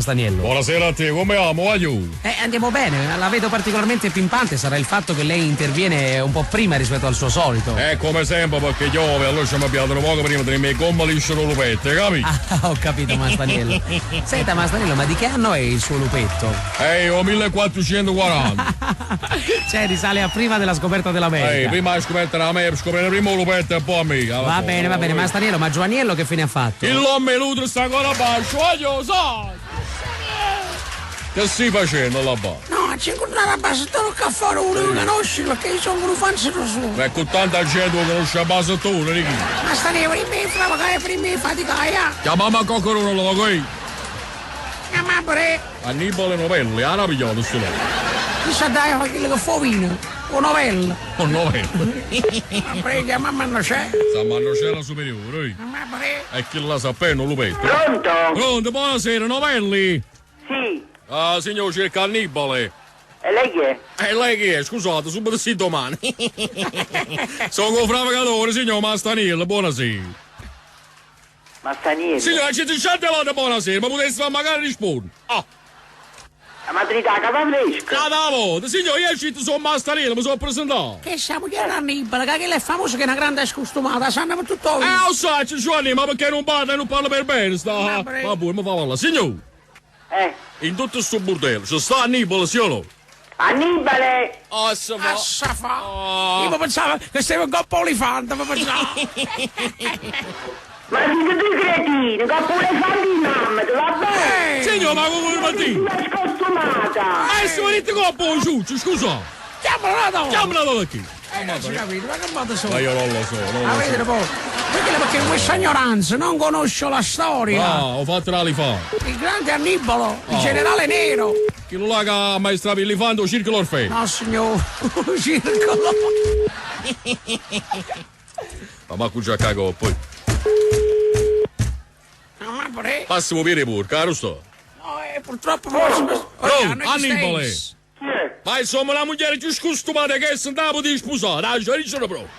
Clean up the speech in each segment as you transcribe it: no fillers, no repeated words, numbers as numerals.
Daniello. Buonasera a te, come amo, guagliù? Andiamo bene, la vedo particolarmente pimpante, sarà il fatto che lei interviene un po' prima rispetto al suo solito. Come sempre perché piove, allora ci abbiamo un poco prima di me gomma liscio lo lupetto, capito? Ah, ho capito, Mastaniello. Senta, Mastaniello, ma di che anno è il suo lupetto? Ho 1440. Cioè, risale a prima della scoperta dell'America. Prima la scoperta dell'America, scoprire prima il lupetto e poi a me. Va bene, va bene, Mastaniello, ma Giovanniello che fine ha fatto? Il l'uomo e l'utro sta ancora basso, voglio, sai! Che stai facendo là basso? No, ci incontrare a base un caffè, lo volevo conoscere perché io sono un fan su. Beh, con tanta gente che conosce a base tu, non è chi? Ma sta ne prima fra che prima fatica, Chiamiamo qualcuno lo qui. Chiama pure. Annibale Novelli, ha pigliato sto nome. Chissà dai, quello che fa vino. O Novello. O Novello. Ma prega, mamma non c'è. Sa, ma non c'è la superiore, eh. Ma prega. E chi la sa appena lo metto. Pronto? Pronto, buonasera, Novelli. Sì. Ah, signor, cerca Annibale. E lei chi è? E lei chi è? Scusate, subito sì domani. Sono un fravacatore, signor Mastaniello, buonasera. Mastaniello? Signora, ci diciate volta buonasera, ma poteste magari rispondere. Ah. La matrità capa fresca. Cada volta, signor, io ci sono Mastaniello, mi sono presentato. Che siamo chi era Annibale, che è famoso che è una grande scostumata, sanno per tutto. Lo so, c'è Giovanni, ma perché non parla e non parla per bene, sta. Ma pure, mi fa parlare. Signor. In tutto sto bordello, ci sta Annibale, sì o no? Annibale! Ah, se fa. Ah, se fa. Io pensavo che stavo in coppa olifante, ma pensavo. Ma siete due cretini, coppa olifante in mamma, va bene? Signor, ma come mi dici? Sono scostumata! Se volete coppa o ciuccio, scusa! Chiamala la donna! Chiamala da chi? Non si capito, ma che modo sono? Ma io non lo so, non lo A so. vedere poi. Perché, perché questa ignoranza non conosce la storia. Ah, ho fatto l'alifante. Il grande Annibalo, il Oh. generale nero. Chi lo là che ha maestrato l'elefante o circolo Orfeo? No, signor, circolo. Ma ma qui già cago poi. No, ma pure. Passimo bene pure, caro sto. No, purtroppo forse. Oh, Annibale! Ma insomma la moglie più scostumata che si andava di sposare, dai, ci dicono proprio.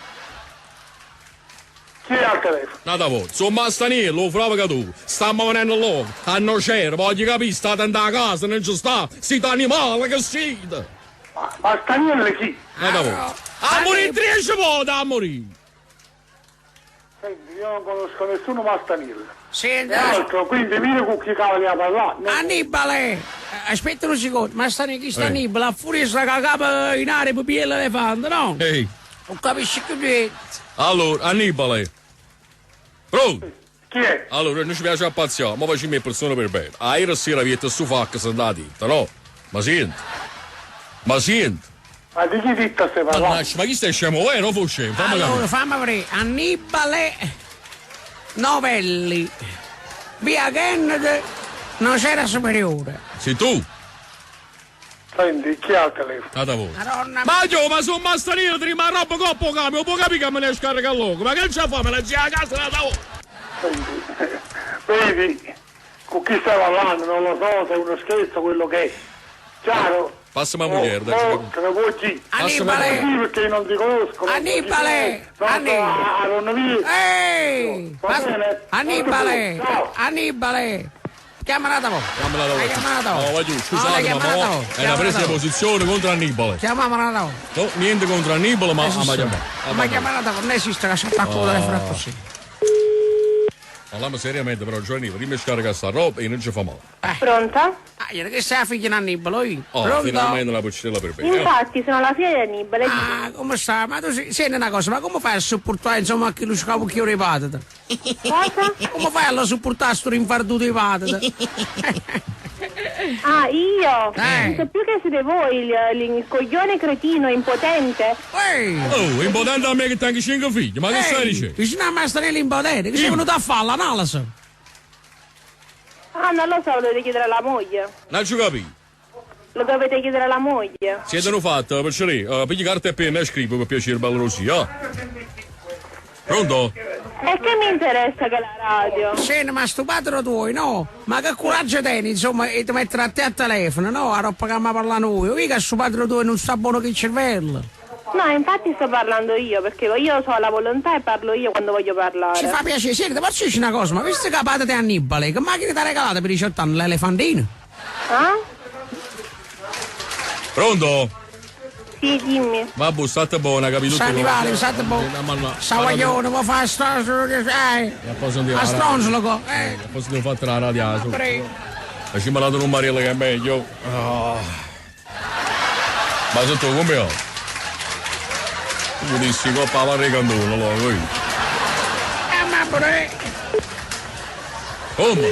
Chi è al telefono? Nada volta, insomma Staniello, fravagatore, stiamo venendo là, a Nocera, voglio capire, state andando a casa, non ci sta, siete animali che siete. Ma Staniello chi? Nada volta. A morire 13 volte, a morire. Senti, io non conosco nessuno ma Staniello. Senti, E altro, quindi vieni con chi cavolo a parlare. Annibale! Aspetta un secondo, ma sta chi sta Annibale? A furia sta cagava in aria per pigliare l'elefante, no? Ehi. Non capisci che niente. Allora, Annibale. Pronto? Chi è? Allora, non ci piace appazziare, ma facciamo le persone per bene. A ieri sera vi su fa che sono andati, no? Ma senti. Ma senti. Ma di chi ditta stai parlando? Mannaggia, ma chi stai scemo? Non fu scemo, fammi Allora, capire. fammi vedere. Annibale Novelli. Via Kennedy, Nocera Superiore. Sei tu? Senti, chi è al telefono? Nata voi. Madonna. Ma io, ma sono mastrino, ti rimane roba coppo cambio, può capire che me ne scarica loco, ma che ce la fa? Me la gira a casa la davo. Senti, vedi, con chi stai parlando, non lo so se è uno scherzo quello che è. Chiaro? Passami a moglie, dai. No, te ne puoi dire. Annibale! Sì, perché io non ti conosco. non Annibale! so chi sei. Non so, a non vi. Ehi! Va bene. Annibale! Ciao. Annibale! Chiamala da voi. Chiamala da voi. Chiamala da voi. No, voglio, scusate, ma chiamala mo da voi. è una presa di posizione contro Annibale. Chiamala da voi. No, niente contro Annibale, ma Esiste. ma chiamala. Ma chiamala da voi, non esiste che si attacca il telefono così. Parliamo seriamente però, Giovanni, prima di scaricare sta roba e non ci fa male. Pronto? Ah, che sei la figlia di Annibale, io? Oh, Pronto? finalmente la pulcella per bene. Infatti sono la figlia di Annibale. Ah, come sta? Ma tu senti una cosa, ma come fai a sopportare insomma chi lo scapocchio di patata? Cosa? Come fai a sopportare sto rinfarduto di patata? Ah, io? Eh. Non so più che siete voi, il coglione cretino impotente. Ehi! Oh, impotente a me che tengo 5 figli, ma che stai dicendo? Vicino a mastrello impotente, che sei venuto a fare l'analisi? Ah, non lo so, lo dovete chiedere alla moglie. Non ci capito. Lo dovete chiedere alla moglie. Siete non fatto, per lì, pigli carta e penna e scrivi per piacere, bello così, ah. Pronto? E che mi interessa che la radio? Senti, ma sto padre tuo, no? Ma che coraggio tieni, insomma, e ti mettere a te al telefono, no? A roba che mi parla noi. Io che sto padre tuo non sta buono che il cervello. No, infatti sto parlando io, perché io ho la volontà e parlo io quando voglio parlare. Ci fa piacere, senti, posso dire una cosa, ma visto che padre di Annibale, che macchina ti ha regalato per i 18 anni l'elefantino? Ah? Pronto? Sì, dimmi. Vabbè, state buona, capito? San Annibale, state buono. Savaglione, vuoi fare sta... A stronzolo, eh. Poi devo fare la radio. su. Prego. Facciamo la un Mariella che è meglio. Ah. Ma sotto come ho? Tu dissi coppa la barricandona, allora, io. Ma pure... Come?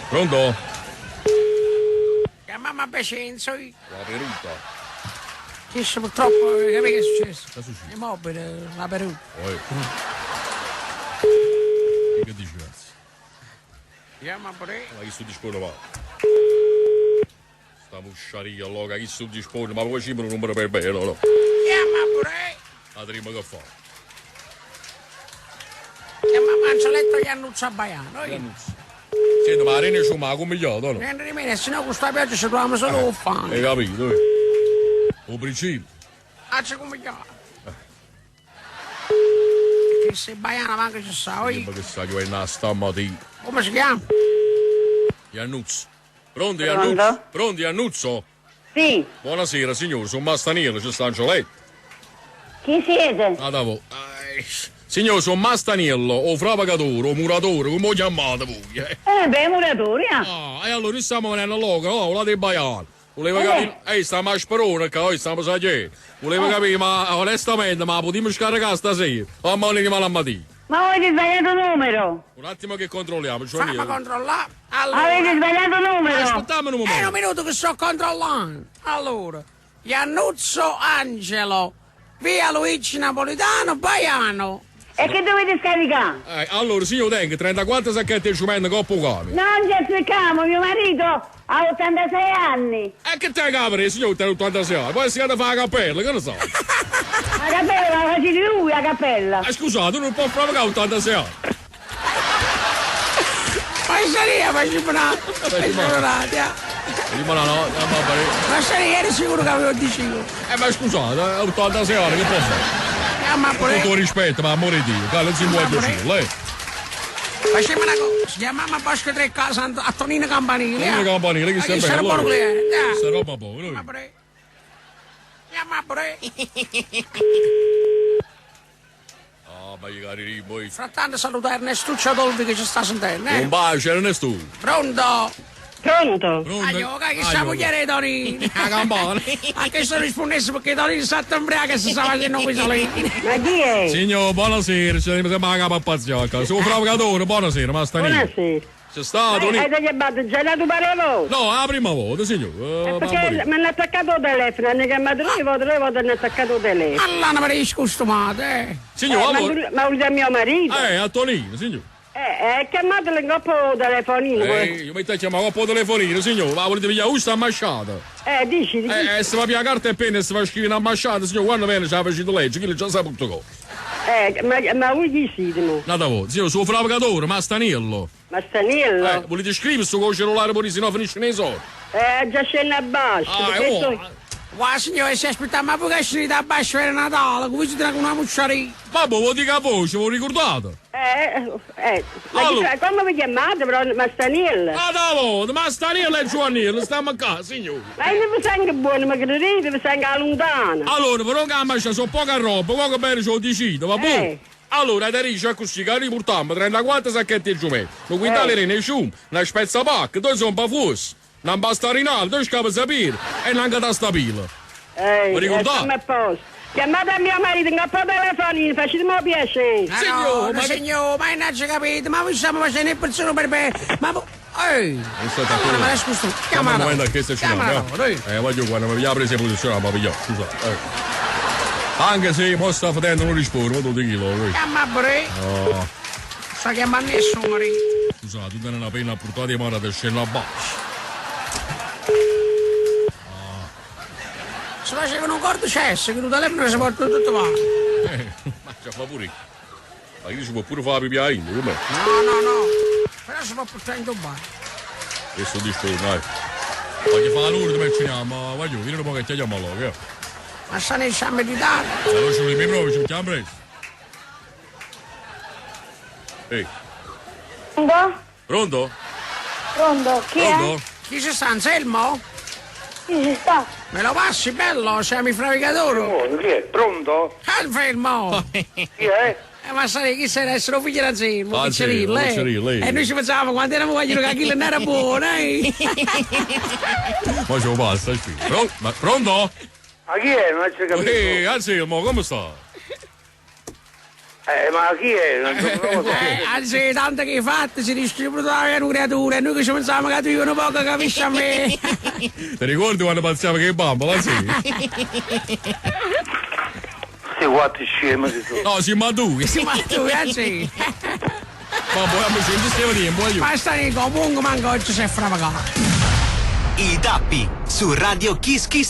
Pronto? Che mamma Pacenzo, io. La peruta. Che purtroppo, capì che è successo? Che è successo? È mobile, la peruta. Oi. Che dici cazzo? Chiama pure. Ma chi sto dispone va? Sta musciaria allora, chi sto dispone? Ma poi ci un numero per bene, no? Chiama pure. La prima che fa? Chiama Manzoletto Iannuzzo Baiano. Senti, ma la rene su ma come gli no? Niente di meno, se no con sta pioggia ci troviamo solo un fan. Hai capito? Eh? O principio. Ah, c'è come chiama. Che se Baiano manco ci sa, oi. Ma che sa che è una stamattina. Come si chiama? Iannuzzo. Pronto, Iannuzzo? Pronto? Pronto, Iannuzzo? Sì, Buonasera, signore, sono Mastaniello, c'è sta Angioletto. chi siete? Ah, da voi. Signore, sono Mastaniello, o frapagatore, o muratore, come lo chiamate voi? Eh? Beh, muratori, ah. Ah, e allora noi stiamo venendo loco, no? La di Baiano. Volevo capire, ehi, stiamo a Sperone, che oggi stiamo salendo. Volevo capire, ma onestamente, ma potremmo scaricare stasera? O ma non rimane a mattina? Ma avete sbagliato numero! Un attimo che controlliamo, Fammi Giovanni. controllare. Allora. Avete sbagliato numero! Aspettate un È un momento. minuto che sto controllando. Allora, Iannuzzo Angelo, via Luigi Napolitano, Baiano. E che dovete scaricare? Allora, signor Tengo, 34 sacchetti di cemento, coppo camion. Non ci azzecchiamo, mio marito ha 86 anni. E che te capre, signor, te 86 anni? Poi si è da fare la cappella, che ne so? La cappella la facete lui, la cappella. Scusate, non può fare 86 anni. Ma sarebbe, facciamo una... Facciamo Ma no, no, va bene. Ma sarebbe, eri sicuro che avevo deciso. Ma scusate, 86 anni, che può fare? Chiama Con pure... tutto rispetto, ma amore di Dio, che non si può piacere, lei. Facciamo una cosa, si chiamava Bosco Tre Casa a Tonino Campanile. Tonino Campanile, che Ma sta sarà bene, buono allora. cliente. Sta roba buona, lui. Chiama pure. Chiama pure. Ah, ma gli cari voi. Frattanto saluta Ernestuccio Dolfi che ci sta sentendo. Un bacio, Ernesto. Pronto? Pronto? Pronto? Aglio, che sta moglie di Tonino. La campana. Anche se rispondesse perché Tonino sta imbriaco e si sta facendo qui solini. Ma chi è? Signor, buonasera, ci sembra la capa pazziocca. Sono provocatore, buonasera, ma sta Buonasera. C'è stato Tonino. Avete chiamato già la tua volta? No, la prima volta, signor. Perché mi hanno attaccato il telefono, hanno chiamato due volte, due volte hanno attaccato il telefono. Allora, mi scostumate, eh. Signor, allora... Ma volete mio marito? A Tonino, signor. Chiamatelo in coppa il telefonino. Io metto a chiamare coppa il telefonino, signor. Ma volete pigliare questa ambasciata? Dici, dici. Se va via carta e penna e se va a scrivere un'ambasciata, signor, quando viene ce la facete legge, chi già sa tutto cosa. Ma voi chi siete, mo? Nata voi, signor, suo provocatore, Mastaniello. Mastaniello? Volete scrivere su col cellulare pure, se no finisce nei soldi. Già scende a basso. Ah, perché oh. sto- Guarda signore, si aspetta, ma voi che scendete a basso per Natale, come siete con una mucciaria? Vabbè, vuol dire a voi, ce lo ricordate? Ma Allora. come vi chiamate, però, Mastaniello? Ah, da volta, Mastaniello e Giovannino, stiamo qua, signore. Ma io non mi sento buono, ma credete, mi sento lontano. Allora, però che c'è sono poca roba, poco bene ce lo decido, va bene? Allora, da dice così, che riportiamo 34 sacchetti di giumento, un quintale di nessun, una spezzapacca, due sono pafus, una bastarinale, due scape sapere e una catastapila. Mi ricordate? Siamo a posto. Chiamate a mio marito, un po' telefonino, facetemi piacere. Signore, ma signore, ma non ci capite, ma noi stiamo facendo il persone per bene, ma... Ehi! Allora, ma scusa, Chiama chiamala. un momento a che se ci Chiamala, eh. Voglio quando mi pigliare presa posizione, ma pigliò, scusa. Anche se poi sta facendo non rispondo, ma tu di chilo, eh. Chiama pure. Oh. Sta chiamando nessuno, marito. Scusa, tu dai una penna portata di mano del scena basso. Se facevano un corto cesso, che il telefono si porta tutto qua. Ma c'è fa pure. Ma io ci può pure fare la pipì in, com'è? No, no, no. Però si può portare in Dubai. Questo discorso, dai. Voglio fare l'ultimo e ci andiamo, voglio, vieni un po' che ti chiamo allora. eh. Ma sta ne sciammi di dare. Allora ci vogliamo proprio, ci mettiamo presto. Ehi, Pronto? pronto? Pronto? Chi è? Pronto? Chi ci sta, Anselmo? Chi ci sta? Me lo passi, bello, siamo i fravicatori. Oh, Chi è? Pronto? Anselmo! Chi è? Eh, ma sai chi sei adesso? Lo figlio d'Anselmo, Ah, sì, piccerino, eh. piccerino, eh. E noi ci pensavamo quando eravamo voglio che chi non era buono, eh. Ma ce lo passa, aspetta. Pro- ma pronto? Ma chi è? Non ci capito. Ehi, Anselmo, come sta? Eh, ma chi è? Non non lo so. Eh, anzi, tanto che hai fatto, si rischia di portare una creatura e noi che ci pensavamo che tu io un poco capisci a me. Ti ricordi quando pazziamo che bambola, sì? Questi quattro scemi che sono. No, sì, ma tu. Sì, ma tu, anzi. Ma poi abbiamo ci stiamo tempo, aiuto. Ma stai comunque manco oggi si è fravacato. I tappi su Radio Kiss Kiss.